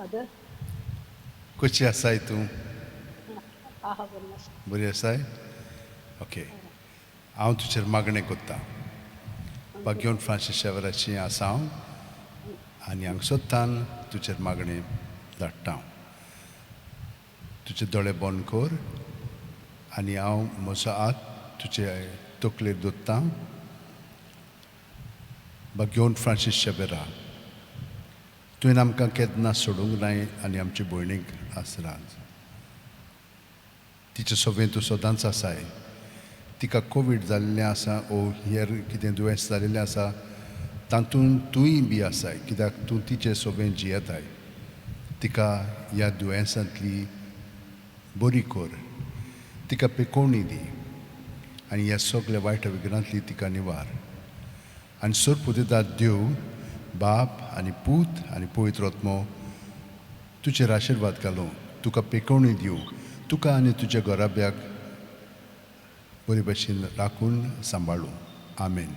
Father. कशी आसाय तूं? आहा बरी आसा. बरी आसाय? ओके, हांव तुजेर मागणें करतां. बाग्योन फ्रांसीस शेवराची आसा हांव आनी हांगसोत्तान तुजेर मागणें धाडटा. तुजे दोळे बंद कर आनी हांव म्हजो हात तुजे तकलेर दवरतां. बाग्योन फ्रांसीस शेवेरा, तुवें आमकां केन्ना सोडूंक नाय आनी आमचे भयणीक आसराज तिचे सोबें तूं सदांच आसाय. तिका कोवीड जाल्लें आसा ओ हेर कितें दुयेंस जाल्लें आसा तातूंत तूंय बी आसाय, कित्याक तूं तिचे सोबें जियेताय. तिका ह्या दुयेंसांतली बरी कर, तिका पेकोवणी दी आनी ह्या सगल्या वायट विघ्नांतली तिका निवार. आनी सोरपुतेदाद देव बाप आनी पूत आनी पवित्र आत्मो तुजेर आशिर्वाद घालूं, तुका पेकोवणी दिवं, तुका आनी तुज्या घराब्याक बरे भशेन राखून सांबाळूं. आमेन.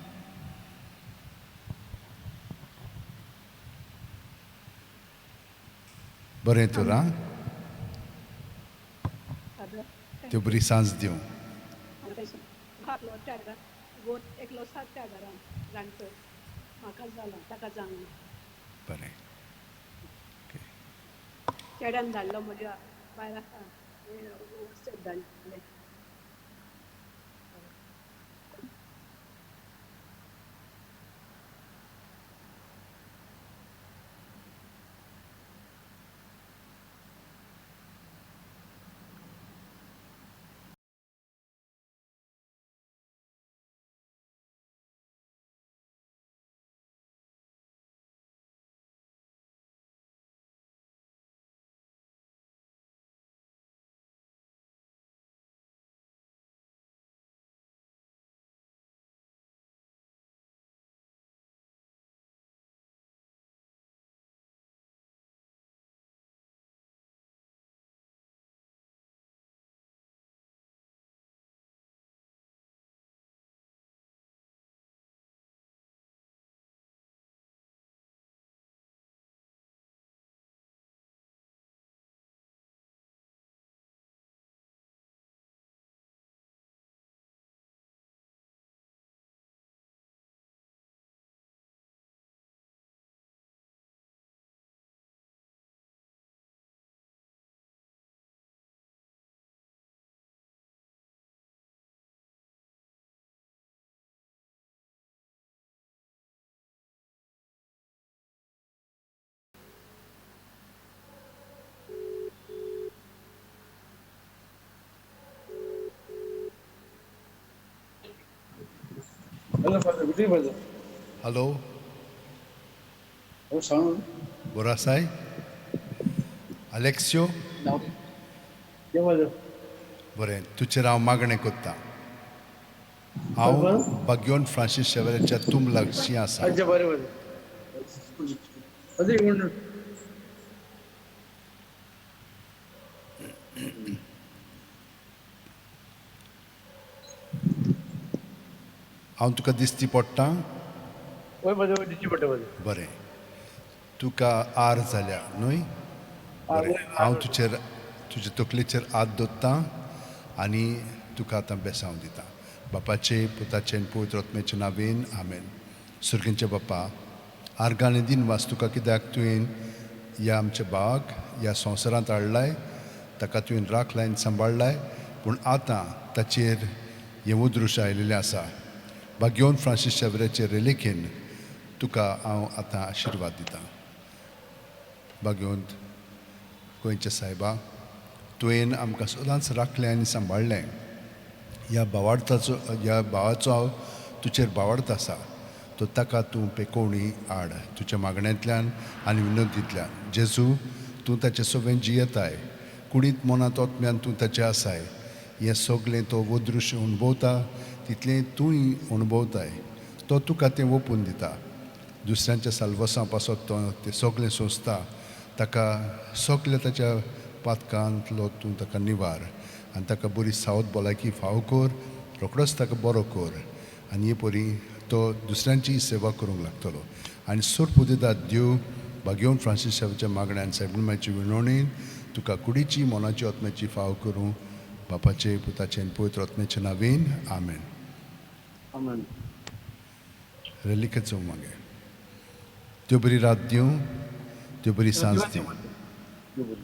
बरें तर आं, फादर त्यो thank you. बरी सांज दिवं. एकलो सात त्या घरान जाणटो म्हाका जाला ताका जावंक ना. बरें, चेड्यान धाडलो म्हज्या बायला वॉट्सएप धाडलें. Hello father, good evening father. Hello, हो सांग. बरो आसाय अलेक्सियो? नाव फादर. बरें, तुजेर हांव मागणें करतां. हांव बाग्योन फ्रांसीस शेवराच्या तुमलागशी आसा. अच्छा, बरें फादर. फादर म्हणून हांव तुका दिसती पडटा? हय फादर, दिसची पडटा फादर. बरें, तुका आर जाल्या न्हय? बरें, हांव तुजेर तुजे तकलेचेर हात दवरतां आनी तुका आतां बेसांव दितां. बापाचे, पुताचे आनी पवित्र आत्म्याचे नांवेन आमेन. सुर्गींचे बापा, आर्गां आनी दिनवास तुका, कित्याक तुवें ह्या आमच्या भावाक ह्या संवसारांत हाडलाय, ताका तुवें राखलाय आनी सांबाळ्ळाय. पूण आतां ताचेर हें उदृश्य आयिल्लें आसा. बाग्योन फ्रांसीस शेवराचे रेलेखीन तुका हांव आतां आशिर्वाद दितां. बाग्योंत गोंयच्या सायबा, तुवें आमकां सदांच राखलें आनी सांबाळ्ळें. ह्या भावार्थाचो, ह्या भावाचो हांव तुजेर भावार्थ आसा, तो ताका तूं पेकोवणी हाड तुज्या मागण्यांतल्यान आनी विनंतींतल्यान. जेजू, तूं ताचे सोबेन जियेताय, कुडींत मनांत ओतम्यान तूं ताचें आसाय. हें सगलें तो वदृश्य अणभवता तितलें तूंय अणभवताय. तो तुका तें ओपून दिता. दुसऱ्यांच्या साल्वसां पासत तो तें सगलें सोंसता. ताका सगल्या ताच्या पातकांतलो तूं ताका निवार आनी ताका बरी सावत भलायकी फावो कर, रोखडोच ताका बरो कर आनी हे परी तो दुसऱ्यांची सेवा करूंक लागतलो. आनी सोरपुतेदाद देव भाग्योन फ्रांसीस साहेबाच्या मागण्यान सायबीण विनवणीन तुका कुडीची मनाची आत्म्याची फाव करूं बापाचे पुताचे आनी पवित्र आत्म्याचे नावीन आमेन. आमेन. रेलिकेचो मागे त्यो बरी रात दिवं, त्यो बरी सांज दिवं. देव बरी.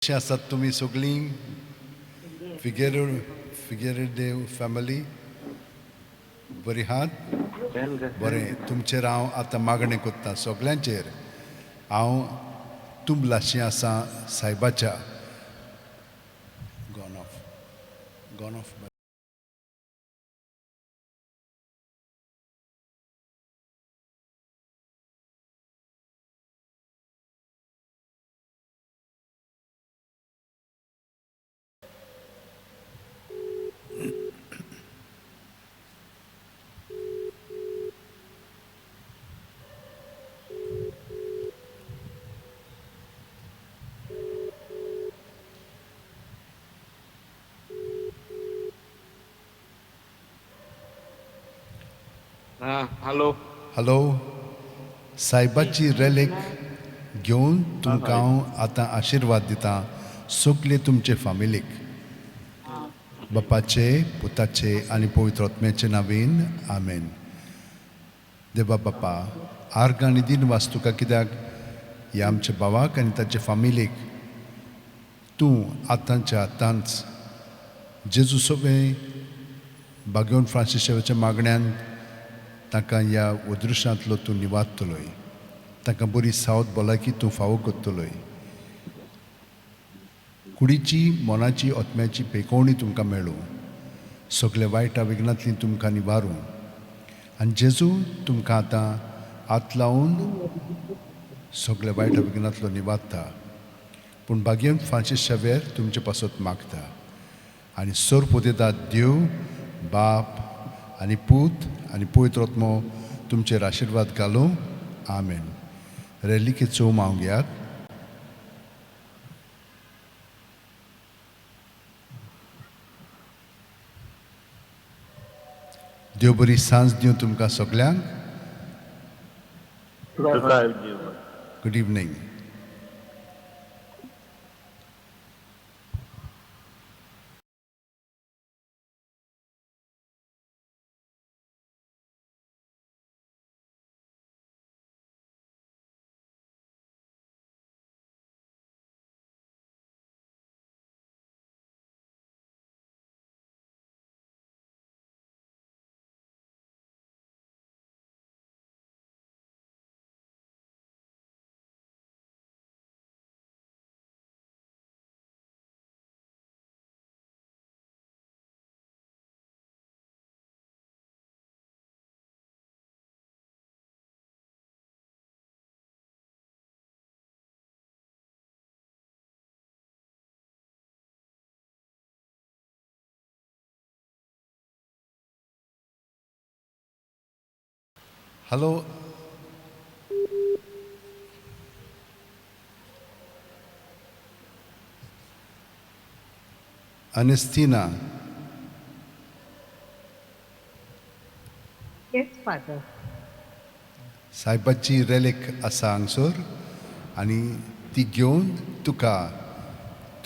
कशें आसात तुमी सगळीं? फिगेरो फॅमिली बरी आहात? बरें, तुमचेर हांव आतां मागणें करता सगल्यांचेर. हांव तुमलाशी आसा सायबाच्या. Gone off, gone off. Hello hello, सायबाची रेलीक घेवन तुमकां हांव आतां आशिर्वाद दिता सगळे तुमचे फामिलीक. बापाचे, पुताचे आनी पवित्र आत्म्याचे नावीन आमेन. देवा बापा, आर्ग आनी दिन वास तुका कित्याक ह्या आमच्या भावाक आनी ताचे फामिलीक तूं आतांच्या आतांच जेजू सोबें बागेवन फ्रांसीस शेवाच्या मागण्यान तांकां ह्या अदृश्यांतलो तूं निवारतलोय, तांकां बरी सावत भलायकी तूं फावो करतलोय. कुडीची, मनाची, आत्म्याची पेकोवणी तुमकां मेळूं, सगल्या वायटा विघ्नांतली तुमकां निवारूं आनी जेजू तुमकां आतां हात लावन सगल्या वायटा विघ्नांतलो निवारता. पूण भाग्यम फ्रांसीस शावेर तुमचे पासत मागता आनी सोर पुतेता देव बाप आनी पूत आनी पवित्र आत्मो तुमचेर आशिर्वाद घालूं. आमेन. रेलिके चोव हांव घेयात. देव बरी सांज दिवं तुमकां सगल्यांक. Good evening. Hello Ernestina. Yes, Father. सायबाची रेलीक आसा हांगसर आनी ती घेवन तुका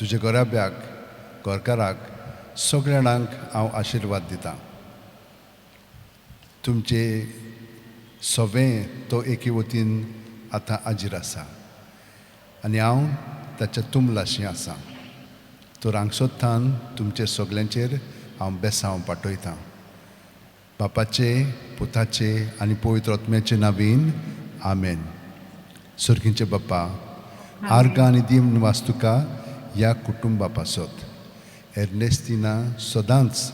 तुज्या घराब्याक घरकाराक सगळ्या जाणांक हांव आशिर्वाद दितां. तुमचे सवें तो एके वतीन आतां हाजीर आसा आनी हांव ताच्या तुमलाशी आसा. तर हांगसोत्तान तुमचे सगल्यांचेर हांव बेसांव पाठयतां. बापाचे, पुताचे आनी पवित्र आत्म्याचे नावीन आमेन. सर्गींचे बाप्पा, आर्गां आनी दीन वास्तुका ह्या कुटुंबा पासत एर्नेस्टिना सदांच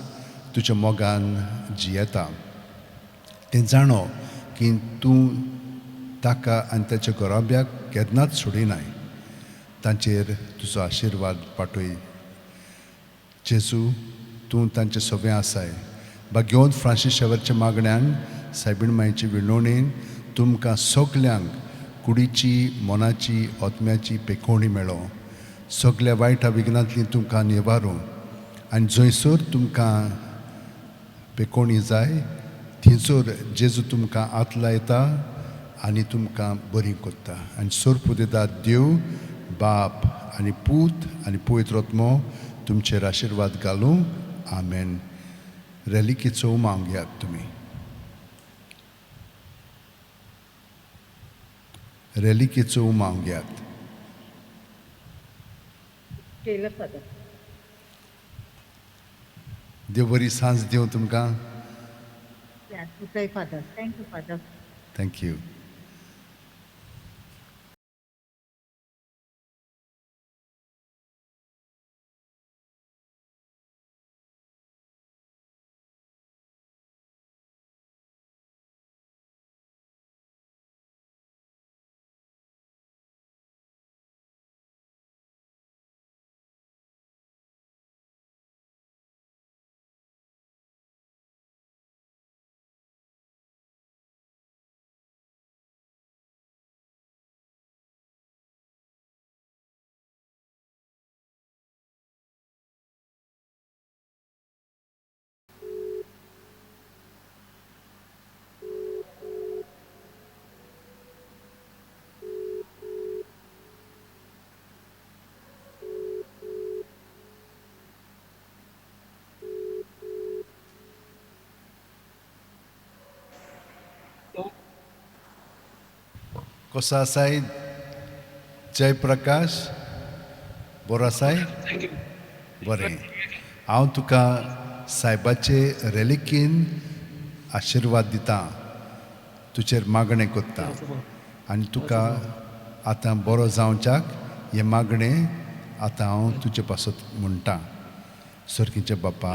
तुज्या मोगान जियेता. तें जाणो की तूं ताका आनी ताच्या घराब्याक केन्नाच सोडिनाय. तांचेर तुजो आशिर्वाद पाठय. जेजू, तूं तांचे सगळें आसाय. भाग्यवंत फ्रांसीस शेवरच्या मागण्यान सायबीण मायचे विनवणेन तुमकां सगल्यांक कुडीची, मनाची, आत्म्याची पेकोवणी मेळो. सगल्या वायटा विघ्नांतली तुमकां निवारूं आनी जंयसर तुमकां पेकोवणी जाय थंयसर जेजू तुमकां हात लायता आनी तुमकां बरी करता. आनी सोरपुदेदा देव बाप आनी पूत आनी पवित्र आत्मो तुमचेर आशिर्वाद घालूं. आमेन. रेलिकेचो उमाव घेयात तुमी. रेलिकेचो उमाव घेयात. केलं फादर. देव बरी सांज दिवं तुमकां. Father. Thank you father. Thank you. कसो आसाय जयप्रकाश? बरो आसाय? बरें. हांव तुका सायबाचे रेलिकेन आशिर्वाद दितां, तुजेर मागणें करता आनी तुका आतां बरो जावच्याक हें मागणें आतां हांव तुजे पासत म्हणटा. सर्गीचे बाप्पा,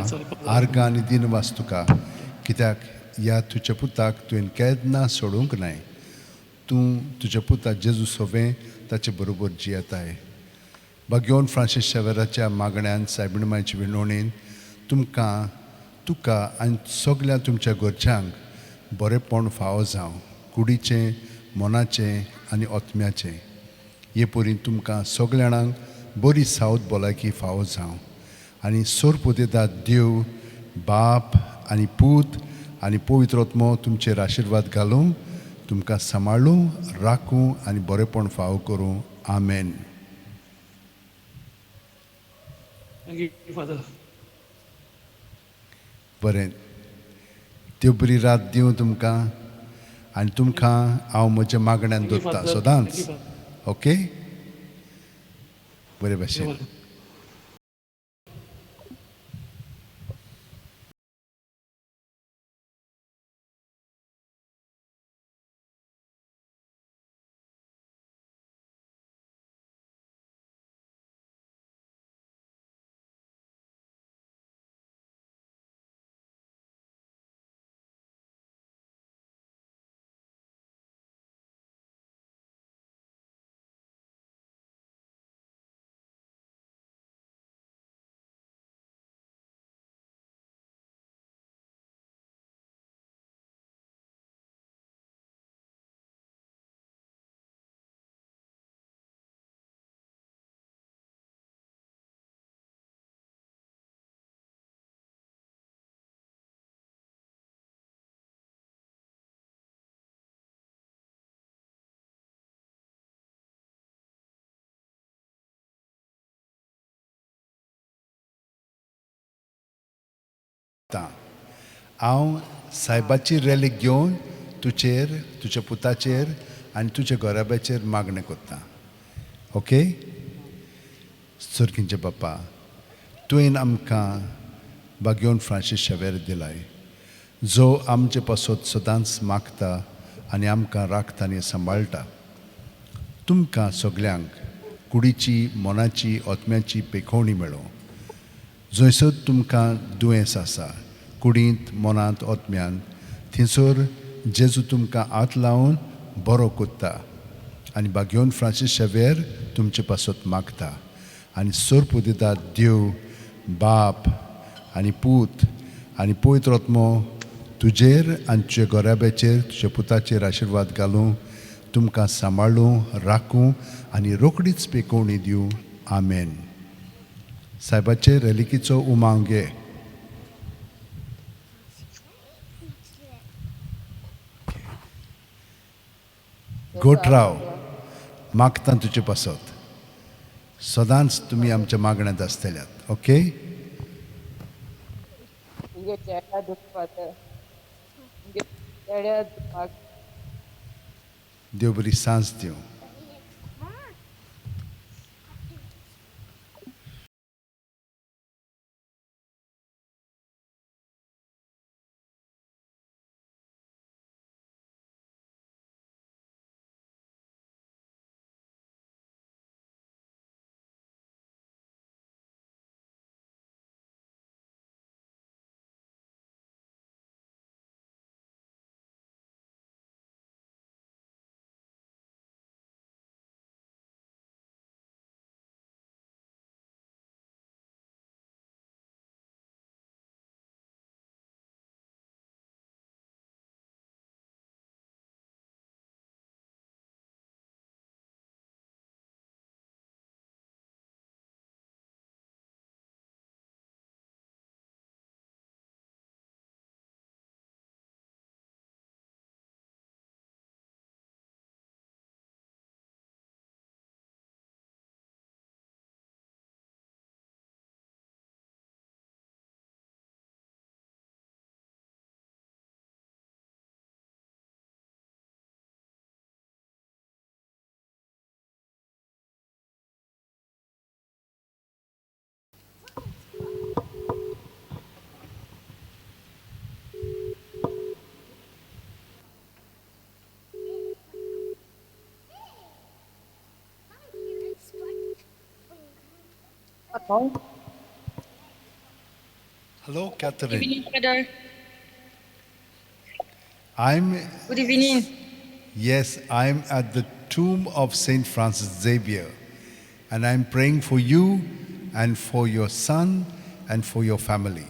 आर्गां आनी दिनवास तुका, कित्याक ह्या तुज्या पुताक तुवें केन्ना सोडूंक नाय. तूं तुज्या पुता जेजू सोवें ताचे बरोबर जियेताय. भाग्यवंत फ्रांसीस शेवराच्या मागण्यान सायबीण मायचे विनवणेन तुमकां, तुका आनी सगल्या तुमच्या घरच्यांक बरेंपण फावो जावं, कुडीचें, मनाचें आनी आत्म्याचें. हे परी तुमकां सगल्या जाणांक बरी सावत भलायकी फावो जावं आनी सोरपुदेदा देव बाप आनी पूत आनी पवित्र आत्मो तुमचेर आशिर्वाद घालूं, तुमकां सांबाळूं, राखूं आनी बरेंपण फावो करूं. आमेन. Thank you father. बरें, देव बरी रात दिवं तुमकां आनी तुमकां हांव म्हज्या मागण्यान दवरता सदांच. ओके, बरे भाशेन. हांव सायबाची रेलीक घेवन तुजेर, तुज्या पुताचेर आनी तुज्या घराब्याचेर मागणें करता. ओके? सोर्कींचे बाप्पा, तुवें आमकां बागेवन फ्रांसीस शेवेर दिलाय, जो आमचे पासत सदांच मागता आनी आमकां राखता आनी सांबाळटा. तुमकां सगल्यांक कुडीची, मनाची, आत्म्याची पेखोवणी मेळो. जंयसर तुमकां दुयेंस आसा कुडींत, मनांत, आत्म्यांत, थंयसर जेजू तुमकां हात लावन बरो कोत्ता आनी बागेवन फ्रांसीस शेवेर तुमचे पासत मागता. आनी सोर्प दिता देव बाप आनी पूत आनी पवित्र आत्मो तुजेर आनी तुज्या घराब्याचेर, तुज्या पुताचेर आशिर्वाद घालूं, तुमकां सांबाळूं, राखूं आनी रोखडीच पेकोवणी दिवं. आमेन. सायबाचे रेलिकीचो उमांग घे. गोट राव, मागता तुजे पासत. सदांच तुमी आमच्या मागण्यांत आसतल्यात. ओके? देव बरी सांज दिवं. Hello. Hello, Catherine. Good evening, Father. Good evening. Yes, I'm at the tomb of St. Francis Xavier, and I'm praying for you and for your son and for your family.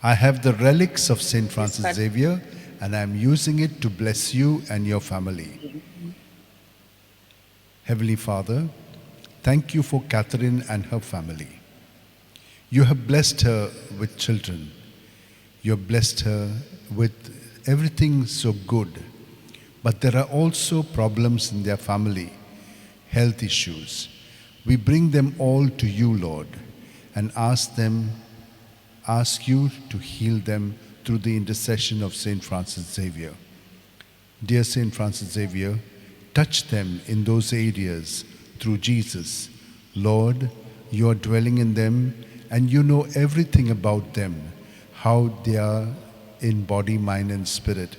I have the relics of St. Francis Xavier, and I'm using it to bless you and your family. Heavenly Father, thank you for Catherine and her family. You have blessed her with children. You have blessed her with everything so good. But there are also problems in their family, health issues. We bring them all to you, Lord, and ask you to heal them through the intercession of St. Francis Xavier. Dear St. Francis Xavier, touch them in those areas through Jesus. Lord, you are dwelling in them and you know everything about them, how they are in body, mind, and spirit.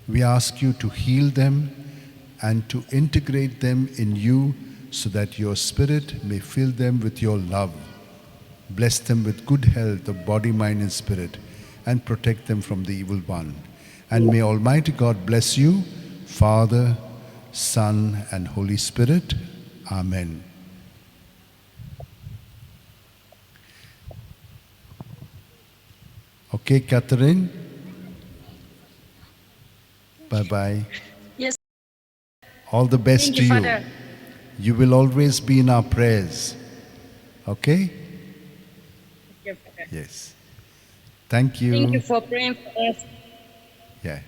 We ask you to heal them and to integrate them in you so that your spirit may fill them with your love. Bless them with good health of body, mind, and spirit, and protect them from the evil one. And may Almighty God bless you, Father, Son, and Holy Spirit. Amen. Okay, Catherine? Bye-bye. Yes. All the best Thank to you, you. Father. You will always be in our prayers. Okay? Thank you, Father. Yes. Thank you. Thank you for praying for us. Yeah.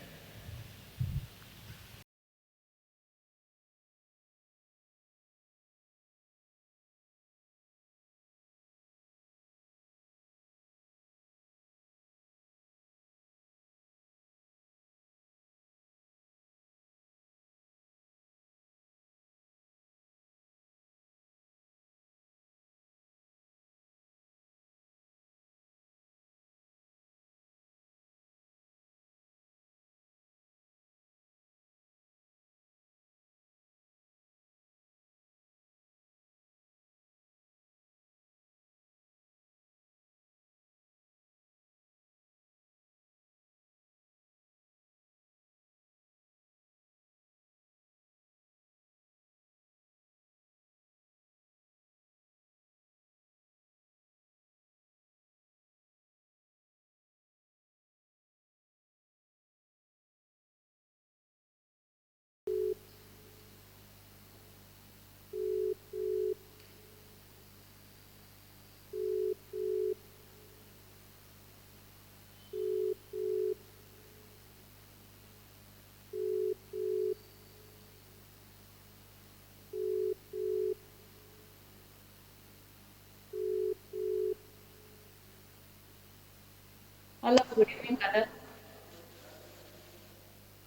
Hello, good evening, Father.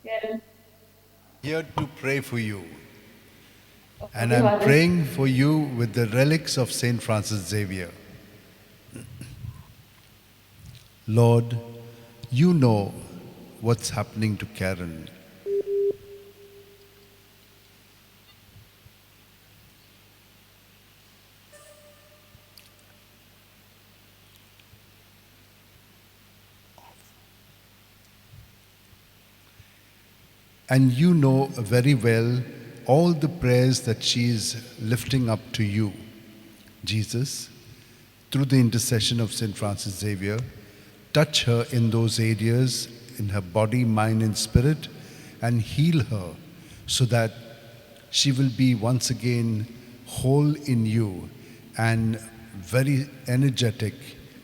Karen. Here to pray for you. And Okay, I'm Father. praying for you with the relics of Saint Francis Xavier. Lord, you know what's happening to Karen. And you know very well all the prayers that she is lifting up to you. Jesus, through the intercession of St. Francis Xavier, touch her in those areas, in her body, mind, and spirit, and heal her so that she will be once again whole in you and very energetic,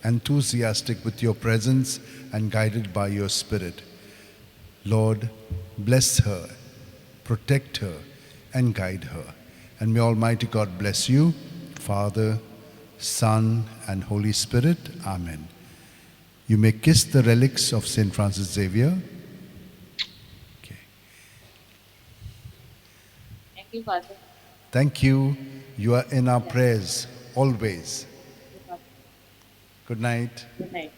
enthusiastic with your presence and guided by your spirit. Lord, bless her, protect her, and guide her. And may Almighty God bless you, Father, Son, and Holy Spirit. Amen. You may kiss the relics of St. Francis Xavier. Okay. Thank you, Father. Thank you. You are in our prayers always. Good night. Good night.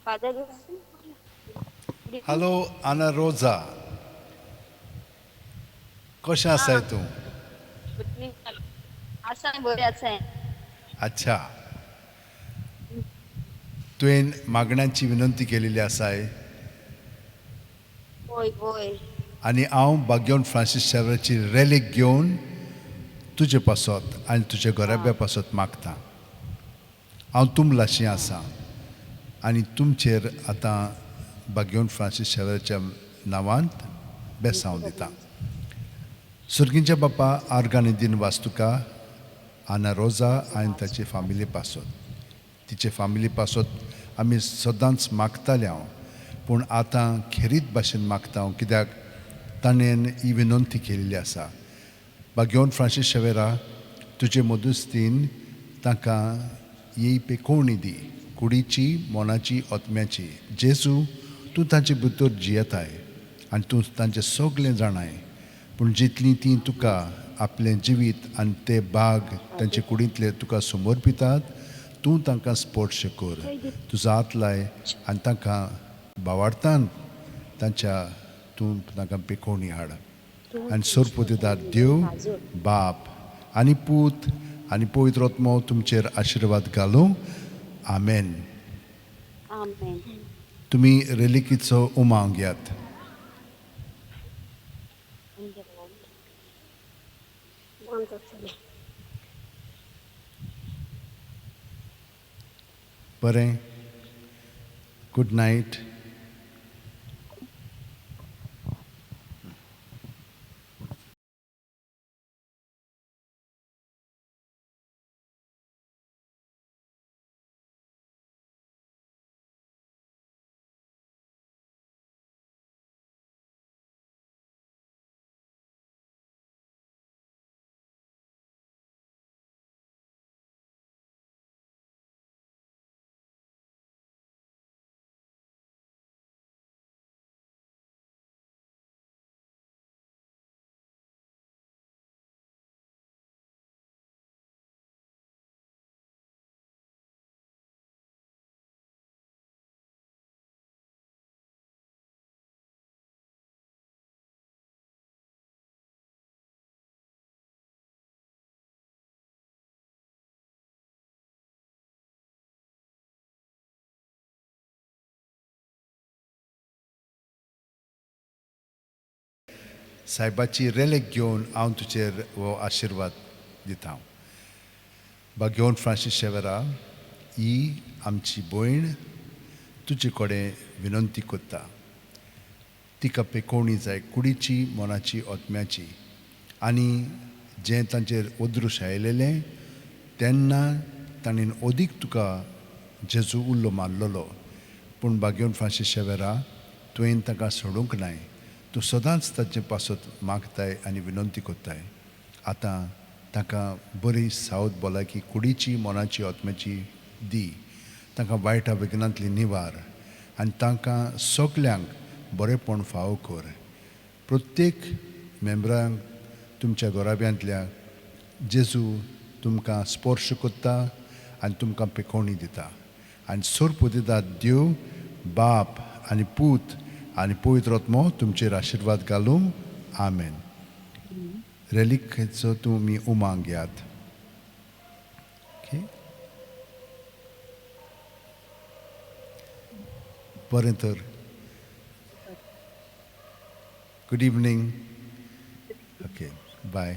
Father. Hello, Ana Rosa. कशें आसाय तूं? Good evening. आसा बरें आसा. अच्छा. तुवें मागण्यांची विनंती केलेली आसाय. होय होय. आनी हांव बाग्योन फ्रांसीस शावराची रॅलीक घेवन तुजे पासत आनी तुज्या घराब्या पासत मागता. हांव तुमलाशी आसा आनी तुमचेर आतां बाग्योन फ्रांसीस शावराच्या नांवांत बेसांव दिता. सुर्गींच्या बापा आर्गां दिन वास्तुका आना रोजा आनी ताचे फामिली पासत, तिचे फामिली पासत आमी सदांच मागताले हांव, पूण आतां खेरीत भाशेन मागता हांव, कित्याक ताणें ही विनंती केल्ली आसा. बागेवन फ्रांसीस शेवेरा तुजे मदुस्तीन तांकां ही पेकोवणी दी, कुडीची, मनाची, आत्म्याची. जेजू तूं तांचे भितर जियेताय आनी तूं तांचें सगळें जाणाय, पूण जितलीं तीं तुका आपलें जिवीत आनी ते बाग तांचे कुडींतले तुका समर्पितात, तूं तांकां स्पर्श कर, तुजो हात लाय आनी तांकां बावार्थान तांच्या तूं तांकां पेकोवणी हाड. आनी सोरपुतेदार देव बाप आनी पूत आनी पवित्र आत्मो तुमचेर आशिर्वाद घालूं. आमेन. आमेन. तुमी रेलिकीचो उमाव घेयात. बरें, गुड नायट. सायबाची रेलेक घेवन हांव तुजेर हो आशिर्वाद दिता. बागेवन फ्रांसीस शेवेरा ही आमची भयण तुजे कडेन विनंती करता. तिका पेकोवणी जाय, कुडीची, मनाची, आत्म्याची. आनी जें तांचेर अदृश्य आयलेलें तेन्ना ताणें अदीक तुका जेजू उल्लो मारलेलो, पूण बागेवन फ्रांसीस शेवेरा तुवें ताका सोडूंक नाय. तूं सदांच ताचे पासत मागताय आनी विनंती करताय. आतां तांकां बरी सावध भलायकी कुडीची, मनाची, आत्म्याची दी. तांकां वायटा विघ्नांतली निवार आनी तांकां सगल्यांक बरेंपण फावो कर. प्रत्येक मेंबरांक तुमच्या घराब्यांतल्या जेजू तुमकां स्पर्श करता आनी तुमकां पेकोवणी दिता. आनी सोरपुतेदार देव बाप आनी पूत आनी पवित्र आत्मो तुमचेर आशिर्वाद घालूं. आमेन. रेलिकेचो तुमी उमांग घेयात. ओके, बरें तर, good evening. Okay, bye.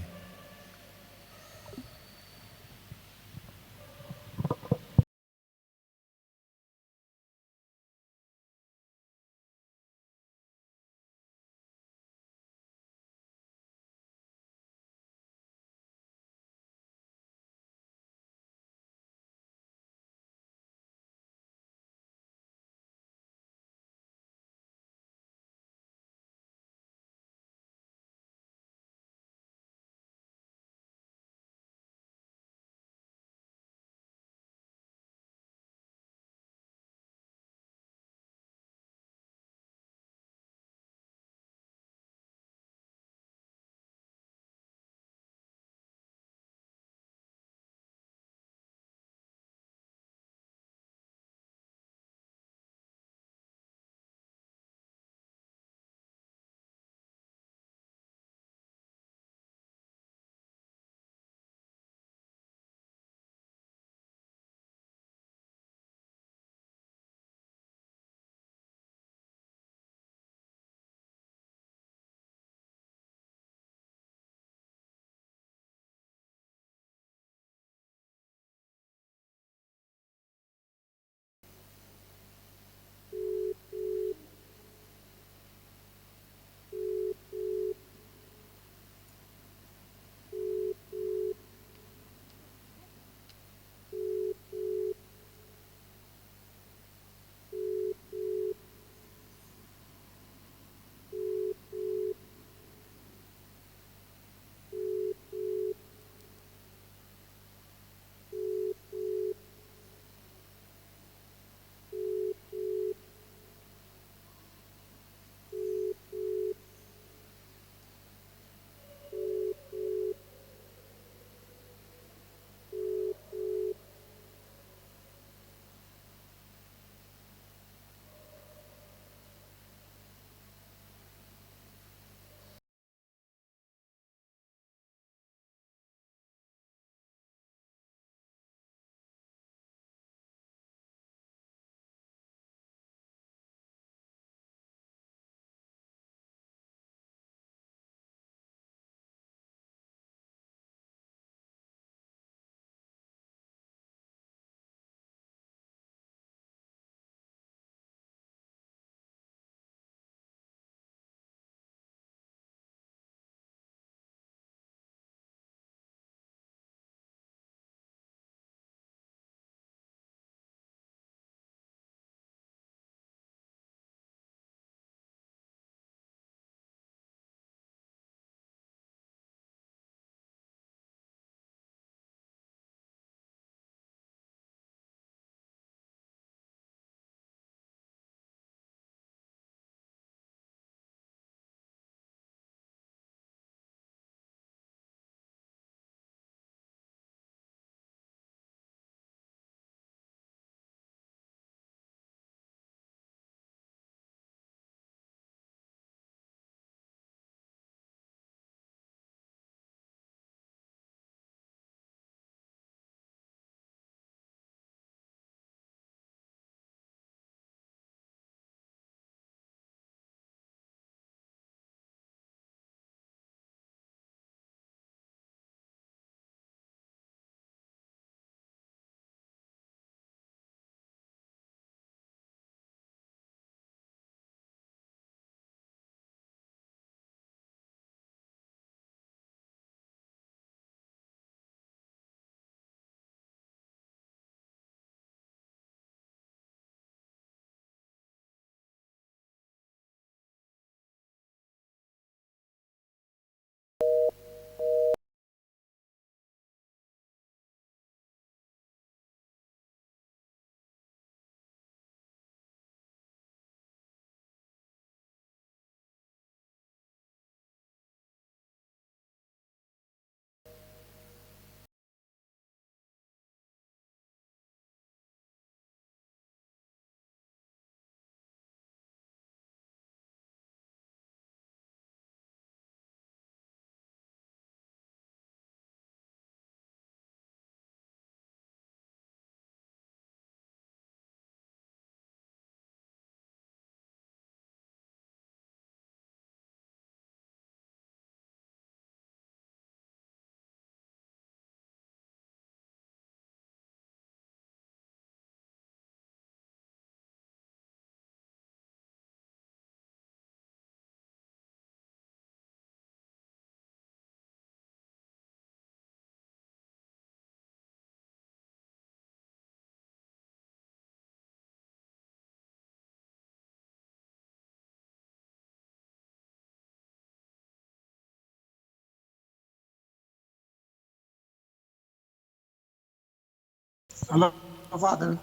Hello, Father.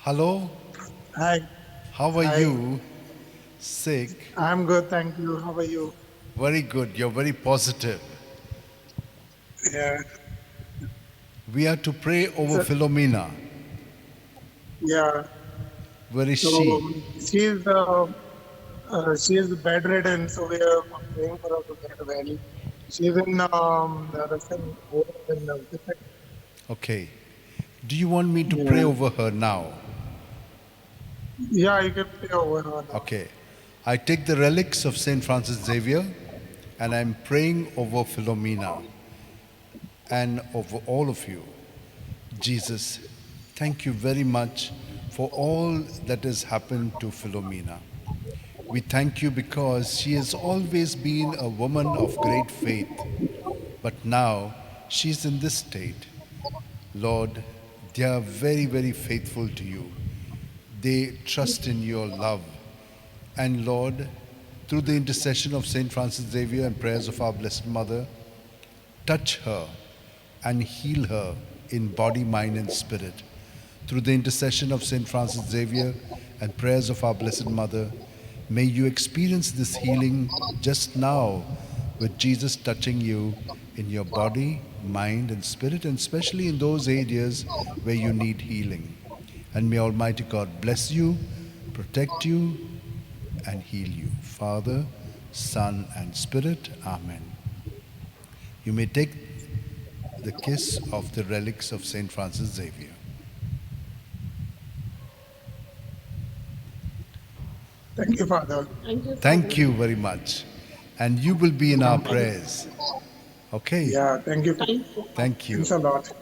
Hello. Hi. How are Hi. you? Sick. I'm good, thank you. How are you? Very good. You're very positive. Yeah. We are to pray over Philomena. Yeah. Where is So she? she's bedridden, so we are praying for her to get well. She's in the Russian home in Winnipeg. Okay. Do you want me to pray over her now? Yeah, you can pray over her now. Okay. I take the relics of St. Francis Xavier and I'm praying over Philomena and over all of you. Jesus, thank you very much for all that has happened to Philomena. We thank you because she has always been a woman of great faith, but now she's in this state. Lord, they are very, very faithful to you. They trust in your love. And Lord, through the intercession of St. Francis Xavier and prayers of our Blessed Mother, touch her and heal her in body, mind, and spirit. Through the intercession of St. Francis Xavier and prayers of our Blessed Mother, may you experience this healing just now with Jesus touching you in your body, mind, and spirit, and especially in those areas where you need healing. And may Almighty God bless you, protect you, and heal you. Father, Son, and Spirit. Amen. You may take the kiss of the relics of St. Francis Xavier. Thank you, Father. Thank you. Thank you very much. And you will be in our prayers. Okay. Yeah, thank you. Thank you. Thank you. Thanks a lot.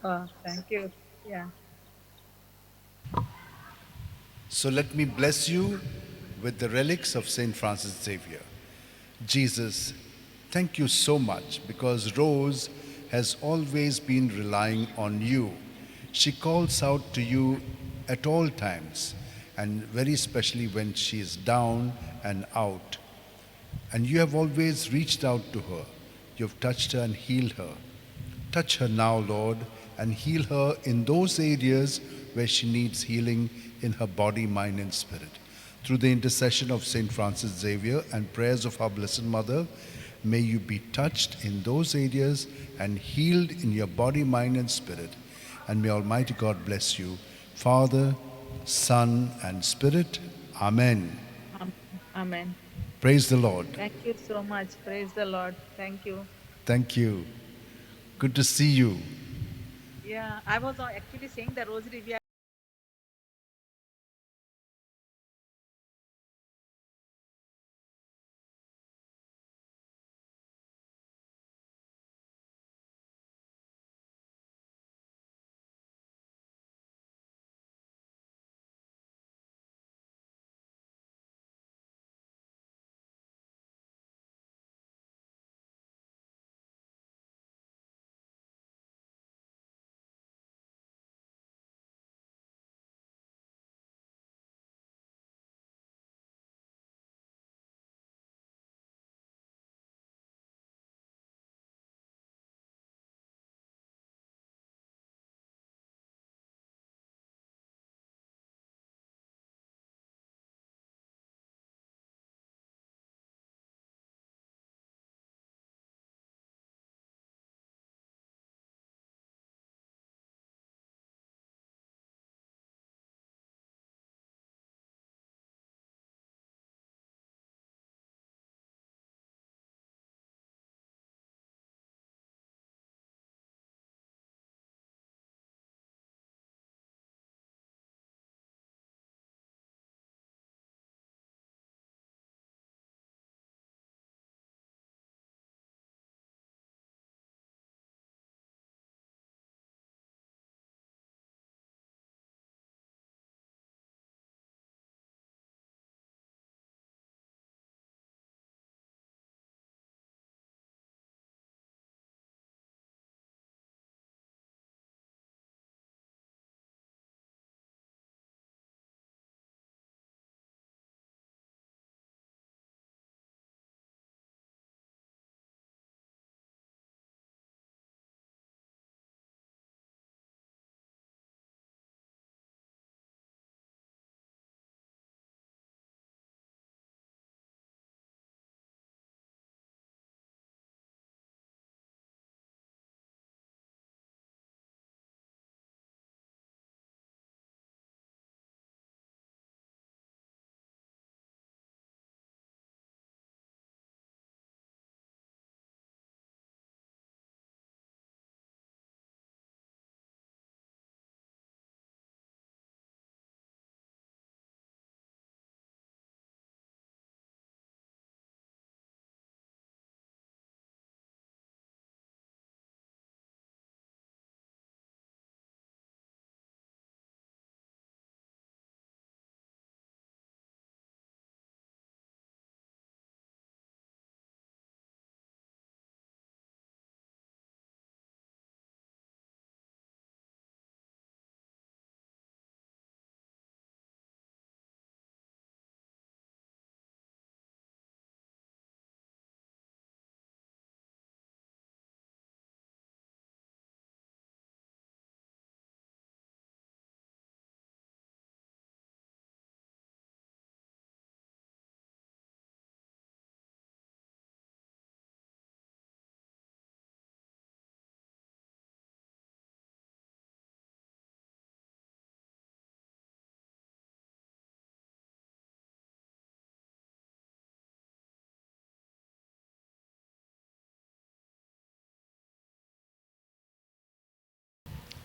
Thank you. Yeah. So let me bless you with the relics of St. Francis Xavier. Jesus, thank you so much because Rose has always been relying on you. She calls out to you at all times, and very especially when she is down and out. And you have always reached out to her. You have touched her and healed her. Touch her now, Lord, and heal her in those areas where she needs healing in her body, mind, and spirit. Through the intercession of St. Francis Xavier and prayers of our Blessed Mother, may you be touched in those areas and healed in your body, mind, and spirit. And may Almighty God bless you, Father, Son, and Spirit. Amen. Amen. Praise the Lord. Thank you so much. Praise the Lord. Thank you. Thank you. Good to see you. Yeah, I was actually saying the rosary. We are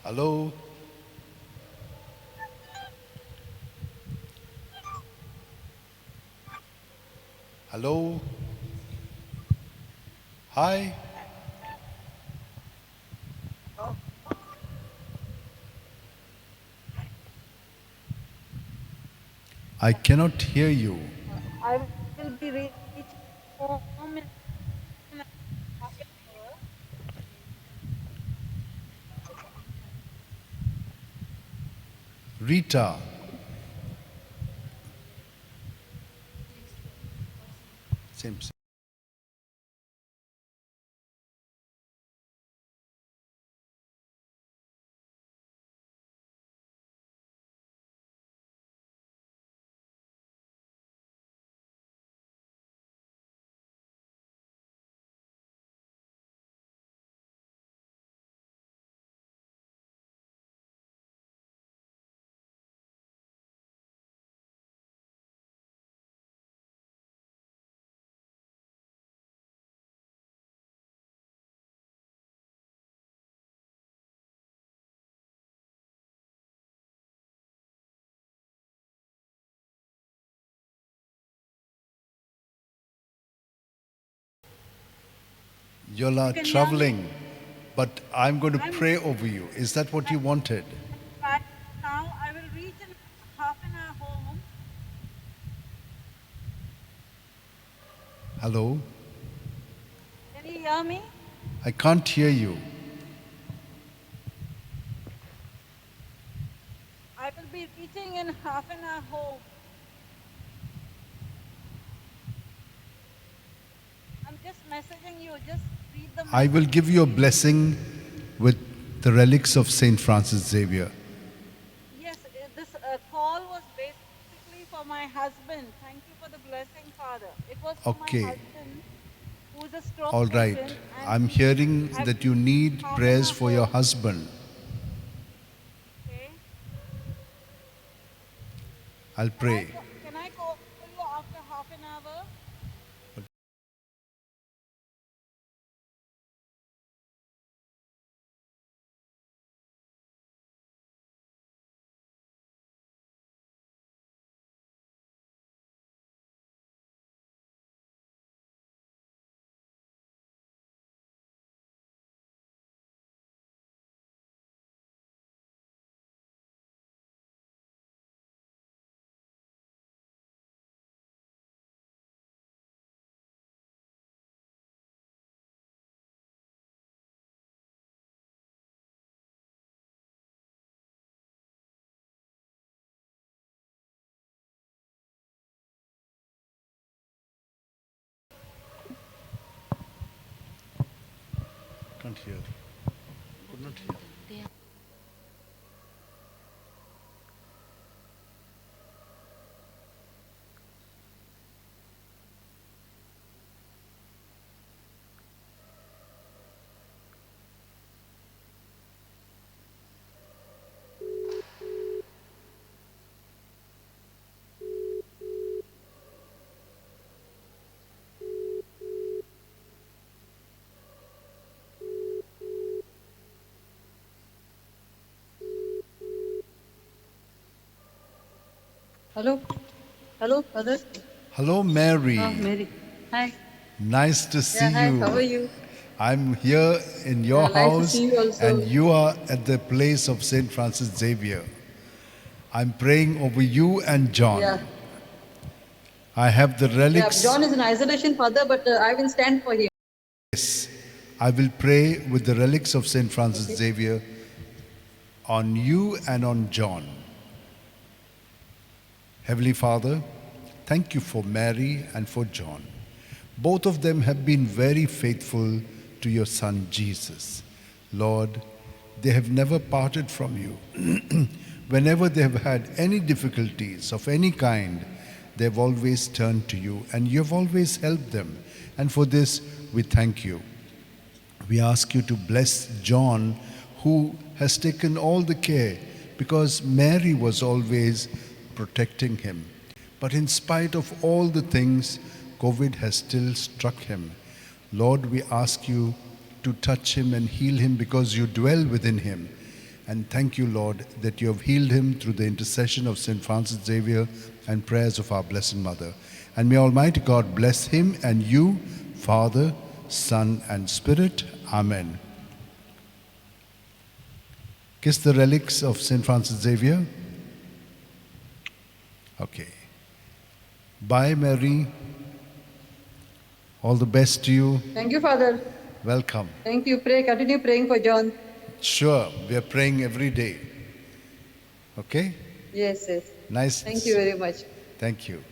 Hello? Hello? Hi? I cannot hear you. I will be reaching home in half an hour. Rita. Same. You're You can hear me? traveling, but I'm going to I'm pray over you. Is that what you wanted? right now. I will reach in half an hour home. Hello? Can you hear me? I can't hear you. I will be reaching in half an hour home. I'm just messaging you. Just read the I will message, give you a please. blessing with the relics of St. Francis Xavier. Yes, this call was basically for my husband. Thank you for the blessing, Father. It was for my Okay. husband, who is a stroke All right. patient, and I'm he hearing I that you need half an prayers hour for your home. husband. Okay. I'll Can I pray. can I call you after half an hour? Can't hear. Could not hear. Hello. Hello, Father. Hello, Mary. Oh, Mary. Hi. Nice to Yeah, see hi. How are you. you? I'm here in your Yeah, nice to house, see you also. and you are at the place of St. Francis Xavier. I'm praying over you and John. Yeah. I have the Yeah, relics. John is in isolation, Father, but I will stand for him. Yes, I will pray with the relics of St. Francis Xavier on you and on John. Heavenly Father, thank you for Mary and for John. Both of them have been very faithful to your Son Jesus. Lord, they have never parted from you. Whenever they have had any difficulties of any kind, they have always turned to you, and you have always helped them. And for this, we thank you. We ask you to bless John, who has taken all the care, because Mary was always protecting him. But in spite of all the things, COVID has still struck him. Lord, we ask you to touch him and heal him, because you dwell within him. And thank you, Lord, that you have healed him through the intercession of St. Francis Xavier and prayers of our Blessed Mother. And may Almighty God bless him and you, Father, Son, and Spirit. Amen. Kiss the relics of St. Francis Xavier. Okay. Bye Mary, all the best to you. Thank you, Father. Welcome. Thank you. Pray, continue praying for John. Sure, we are praying every day. Okay? Yes, yes. Nice. Thank you very much. Thank you.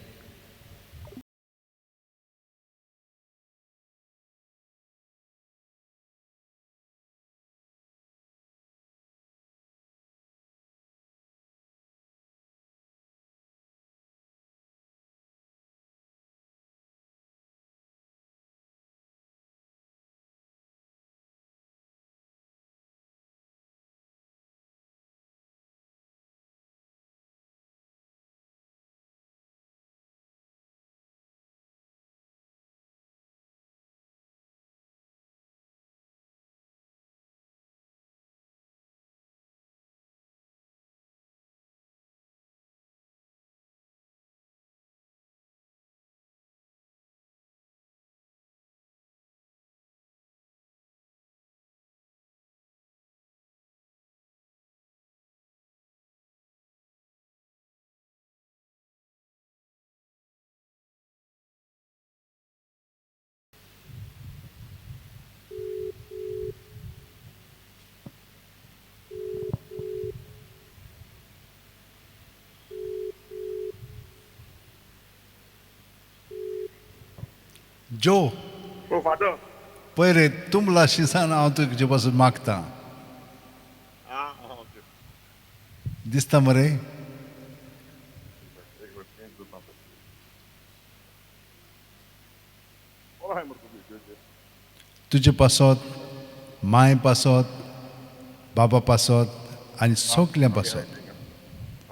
जो ओ father. पळय रे, तुमला शिसान हांव तुजे पासून मागता. आं okay. दिसता मरे? एक मिनट, चेंज करता. बरो आहाय मरे तुजी. तुजे पासत, मांय पासत, बाबा पासत आनी सगल्यां पासत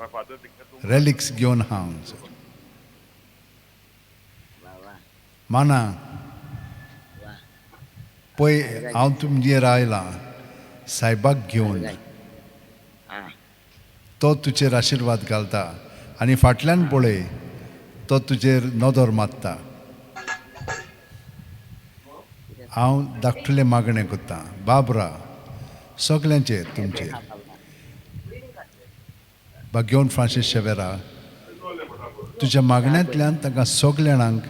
हय फादर, तितलें तूं रेलिक्स घेवन हांव माना. पळय, हांव तुमगेर आयलां सायबाक घेवन. तो तुजेर आशिर्वाद घालता आनी फाटल्यान पळय, तो तुजेर नदर मारता. हांव धाकटुलें मागणें करतां बाबरा सगल्यांचेर, तुमचेर, भाग्योन फ्रांसीस शेवेरा, तुज्या मागण्यांतल्यान तांकां सगल्या जाणांक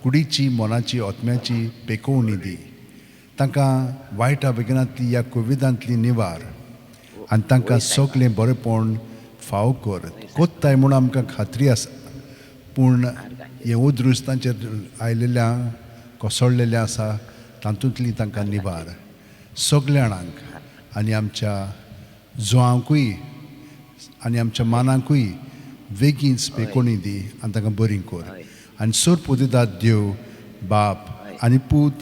कुडीची, मनाची, आत्म्याची पेकोवणी दी. तांकां वायट विघ्नांतली, ह्या कोविदांतली निवार आनी तांकां सगलें बरेपण फावो कर. कोत्ताय म्हूण आमकां खात्री आसा, पूण हें उद्रूस तांचेर आयलेल्या कोसळलेलें आसा, तातूंतली तांकां निवार सगल्या जाणांक आनी आमच्या जुवांकूय आनी आमच्या मानांकूय वेगींच पेकोणी दी आनी तांकां बरी कर. आनी सोर पुदिदात देव बाप आनी पूत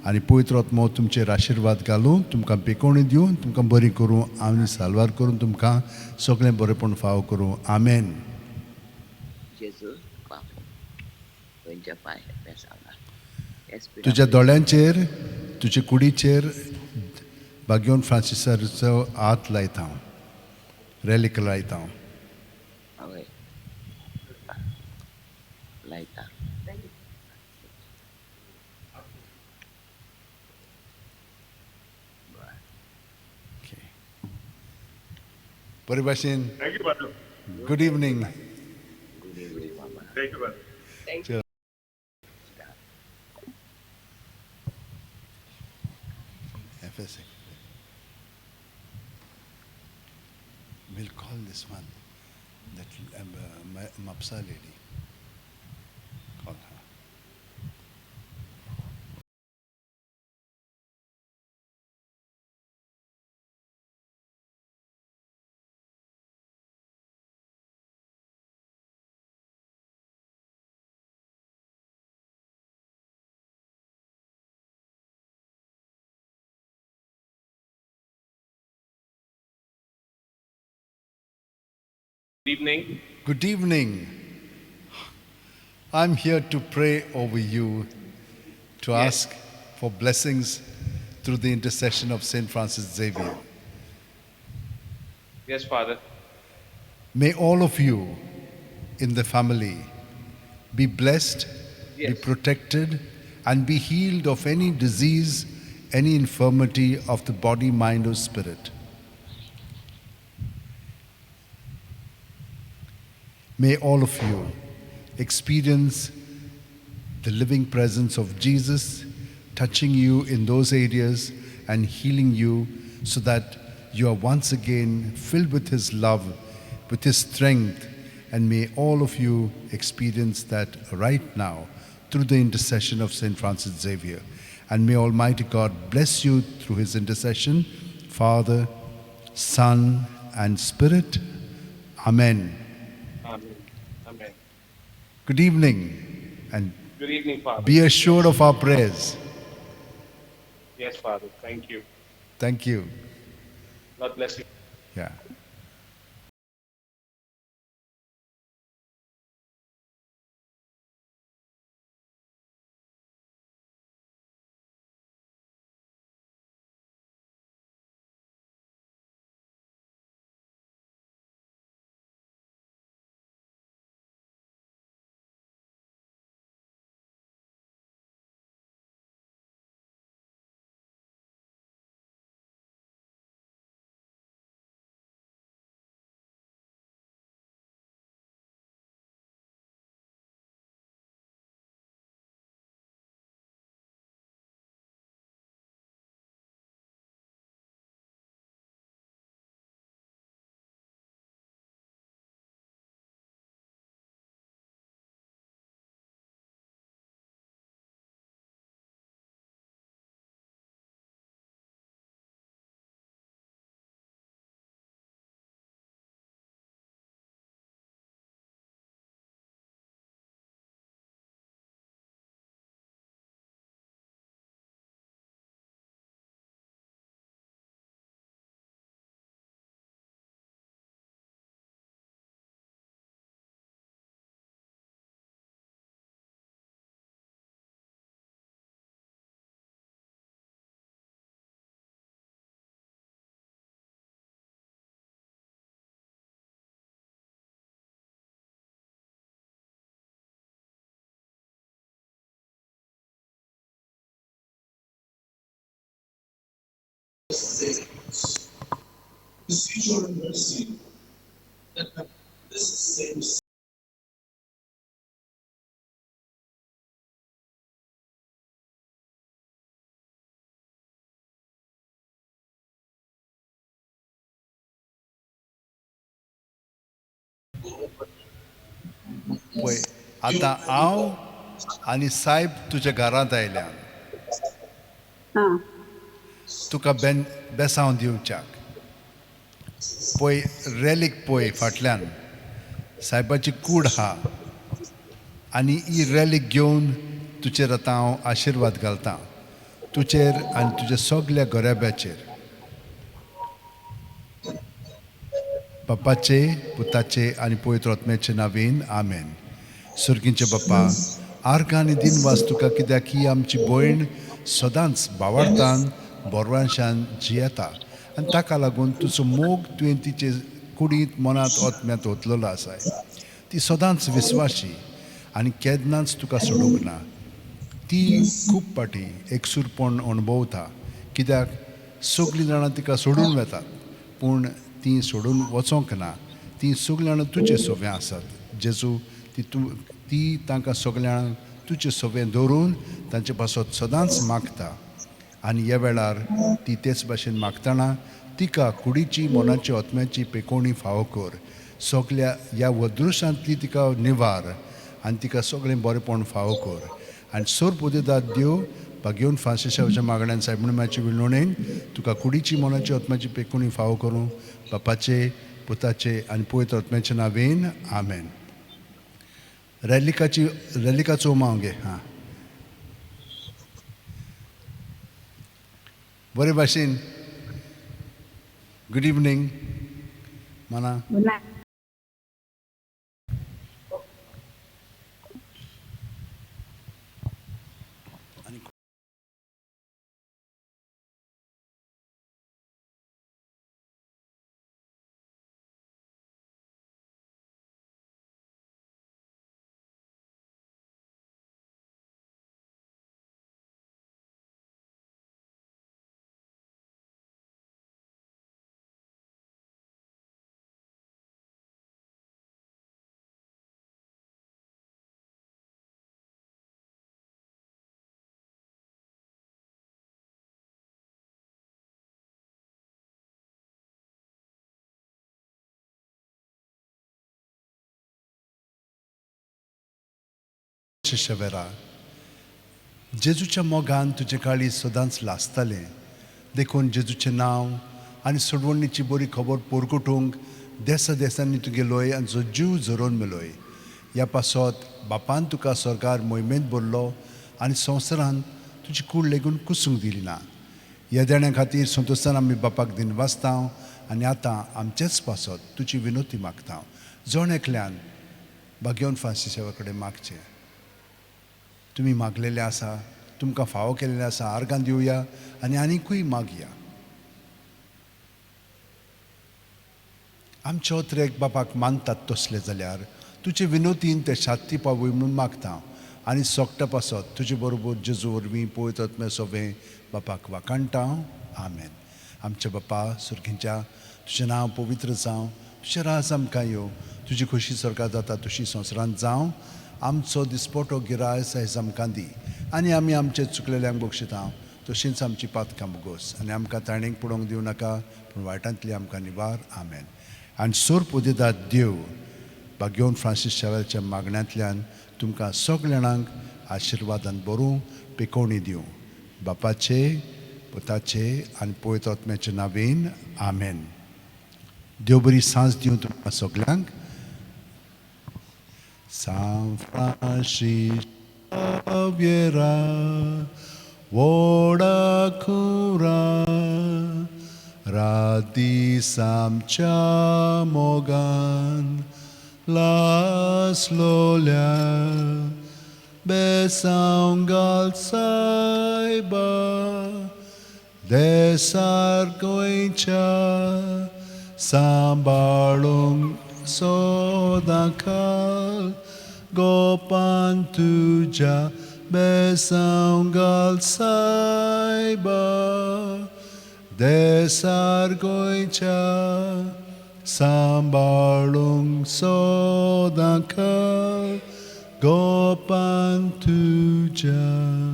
आनी पवित्र आत्मो तुमचेर आशिर्वाद घालूं, तुमकां पेकोवणी दिवन तुमकां बरी करूं आनी साल्वार करून तुमकां सगळें बरेपण फावो करूं. आमेन. तुज्या दोळ्यांचेर, तुजे कुडीचेर भाग्योन फ्रांसिसाचो हात लायता हांव, रेलीक लायता हांव. लायता. बरे भाशेन. Thank you father. Good evening. Good evening बाबा. Thank you father. चल. FSA. We'll call this one, that Mapsa lady. Call her. Good evening. Good evening. I'm here to pray over you, to ask for blessings through the intercession of St. Francis Xavier. Yes, Father. May all of you in the family be blessed, be Yes. protected, and be healed of any disease, any infirmity of the body, mind, or spirit. May all of you, Experience the living presence of Jesus touching you in those areas and healing you so that you are once again filled with His love, with His strength, and may all of you experience that right now through the intercession of St. Francis Xavier. And may Almighty God bless you through His intercession, Father, Son, and Spirit. Amen. Amen. Amen. Good evening, and good evening, Father. Be assured of our prayers. Yes, Father. Thank you. Thank you. God bless you. Yeah. Beseech your mercy that this same पळय आतां हांव आनी सायब तुज्या घरांत आयल्या तुका बेसांव दिवच्याक. पळय रॅलीक पळय फाटल्यान सायबाची कूड आहा आनी ही रॅलीक घेवन तुजेर आतां हांव आशिर्वाद घालतां, तुजेर आनी तुज्या सगल्या गोरेब्याचेर. बाप्पाचे, पुताचे आनी पवित्र आत्म्याचे नांवान आमेन. सुर्गींचे बाप्पा, आर्गां आनी दिनवास तुका कित्याक ही आमची भयण सदांच बावडतान बोरवांशान जियेता आनी ताका लागून तुजो मोग तुवें तिचे कुडींत, मनांत, आत्म्यांत ओतलेलो आसाय. ती सदांच विस्वाशी आनी केन्नाच तुका सोडूंक ना. ती खूब फावटी एकसूरपण अणभवता कित्याक सगळीं जाणां तिका सोडून वेतात, पूण ती सोडून वचोंक ना. ती सगळीं जाणां तुजे सोवे आसात जेजू. ती तांकां सगळ्यांक तुजे सोवे दवरून तांचे पासत सदांच मागता आनी ह्या वेळार ती तेच भाशेन मागतना तिका कुडीची, मनाची, आत्म्याची पेकोणी फावो कर. सगल्या ह्या वदृशांतली तिका निवार आनी तिका सगळें बरेंपण फावो कर. आनी सोर पुदेदाद देव भागेवन फ्रांसिसाच्या मागण्यान सायबणमाची विनवणेन तुका कुडीची, मनाची, आत्म्याची पेकोणी फावो करूं. बापाचे, पुताचे आनी पवित्र आत्म्याचे नांवान आमेन. रॅलिकाचो उमाव घे. हां, बरे भाशेन. गुड इवनींग मना. शेवेरा, जेजूच्या मोगान तुजें काळीज सदांच लासतालें. देखून जेजूचें नांव आनी सोडवणीची बरी खबर पोरकुटूंक देसा देसांनी तुगेलोय आनी जो जीव झरोवन मेलोय. ह्या पासत बापान तुका सरकार मोहिमेंत भरलो आनी संवसारान तुजी कूड लेगून कुसूंक दिली ना. ह्या देण्या खातीर संतोशान आमी बापाक दिनवासता आनी आतां आमचेच पासत तुजी विनोती मागता. जण एकल्यान भाग्यवन फ्रांसीस कडेन मागचें. तुमी मागलेलें आसा, तुमकां फावो केल्लें आसा, आर्गां दिवया आनी आनीकूय मागया. आमचे अत्रेक बापाक मानतात तसले जाल्यार तुजे विनोतीन ते शांती पावय म्हणून मागता आनी सोकटा पासत तुजे बरोबर जेजू वरवीं पवित्र आत्म्या सोबें बापाक वाखाणटा. आमेन. आमच्या बापा सुर्गींच्या, तुजें नांव पवित्र जावं, तुजें राज आमकां येवं, तुजी खोशी सरकार जाता तशी संवसारांत जावं. आमचो दिसपटो गिरायस आयज आमकां दी आनी आमी आमचे चुकलेल्यांक बक्षिता तशींच आमची पातकां भोगोस आनी आमकां ताणेक पडोवंक दिवं नाका, पूण वायटांतली आमकां निवार. आमेन. आनी सोर पुदेदाद देव भाग्यवन फ्रांसीस शावेलच्या मागण्यांतल्यान तुमकां सगळ्या जाणांक आशिर्वादान भरूं पिकोवणी दिवं. बापाचे, पुताचे आनी पवित्र आत्म्याचे नांवेन. आमेन. देव बरी सांज दिवं तुमकां सगल्यांक. सांव फ्रांसीस शाव्येरा व्हडा खुरा रात दीस आमच्या मोगान लासलोल्या बेसांव घाल सायबा देसार गोंयच्या सांबाळूंक सदां काल गोपान तुज्या बेसांव घाल सायबा देसार गोंयच्या सांबाळूंक सदां काल गोपान तुज्या.